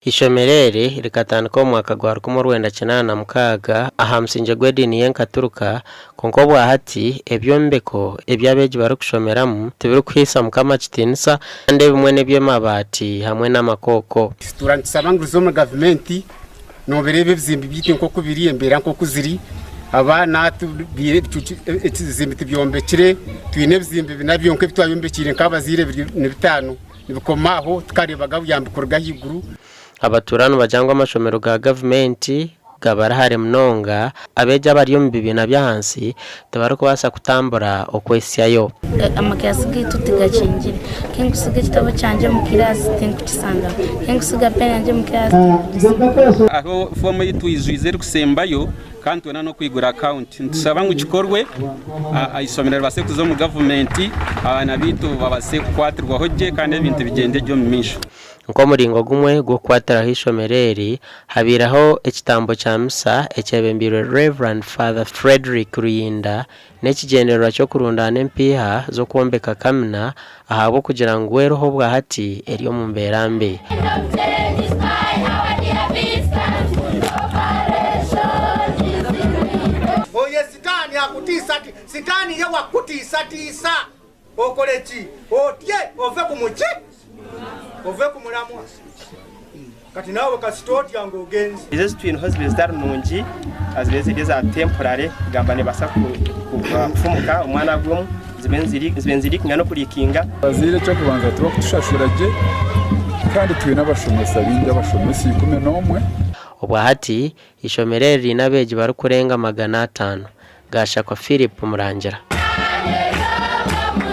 Eishomero eri rikatandika omu mwaka gwa 1986 aha musingye gw'ediini y'enkaturika kwonka obwahati ebyombeko ebi abeegi barikushomeramu tibirikuhaisa Mukama kitiinisa kandi ebimwe n'eby'emabaati hamwe n'amakooko. Tutura nitusaba ngu rize omuri gavumenti nobireeba ebizimbe byaitu nk'oku biri, embeera nk'oku ziri, abaana ebizimbe tibyombekire, twine ebizimbe bina byonka ebi twayombekyeire nk'abazaire ni bitaano nibikoma aho tikareebaga buyambi kuruga ahaiguru. Abatuura nibagira ngu amashomero ga gavumenti gabari hare munonga, abeegi abari omu bibiina by'ahansi tibarikubaasa kutambura okwehitsyayo. Amakiraasi gaitu tigakingire. Ku ndikusiga ekitabo kyangye omu kiraasi tinkukisangamu. Ku ndikusiga peeni yangye omu kiraasi tinkugisangamu. Hariho foomu ei twijwize erikusembayo kandi twena n'okwigura akawunti. Nitushaba ngu kikorwe, eishomero ribaase kuza omu gavumenti, abaana baitu babaase kukwatirwaho gye kandi ebintu bigyende gye omu maisho. Nk'omuringo gumwe gw'okukwatiraho eishomero eri, habaireho ekitambo kya misa ekyebembeirwe Rev. Father Fredrick Ruyinda n'ekigyendererwa ky'okurundaana empiiha z'okwombeka kamina ahabw'okugira ngu eriho obwahati eri omu mbeera mbi. Oyo Sitaani akutiisa ati, Sitaani ye wakukutiisatiisa okore ki? Otye ove ku muki? Ove ku muramwa. Kati naawe kasita otya ngu ogenze. Ezo ezi twineho zibaire zitari nungi, zibaire ziri eza temporary kugamba nibaasa kufumuka omwana agwemu, zibaire niziriikinga n'okuriikinga. Abazaire eky'okubanza tibakutushashura gye kandi twine abashomesa baingi abashomesa 11. Obwahati, eishomero eri riine abeegi barikurenga 500. Gashakwa Phillip Murangira.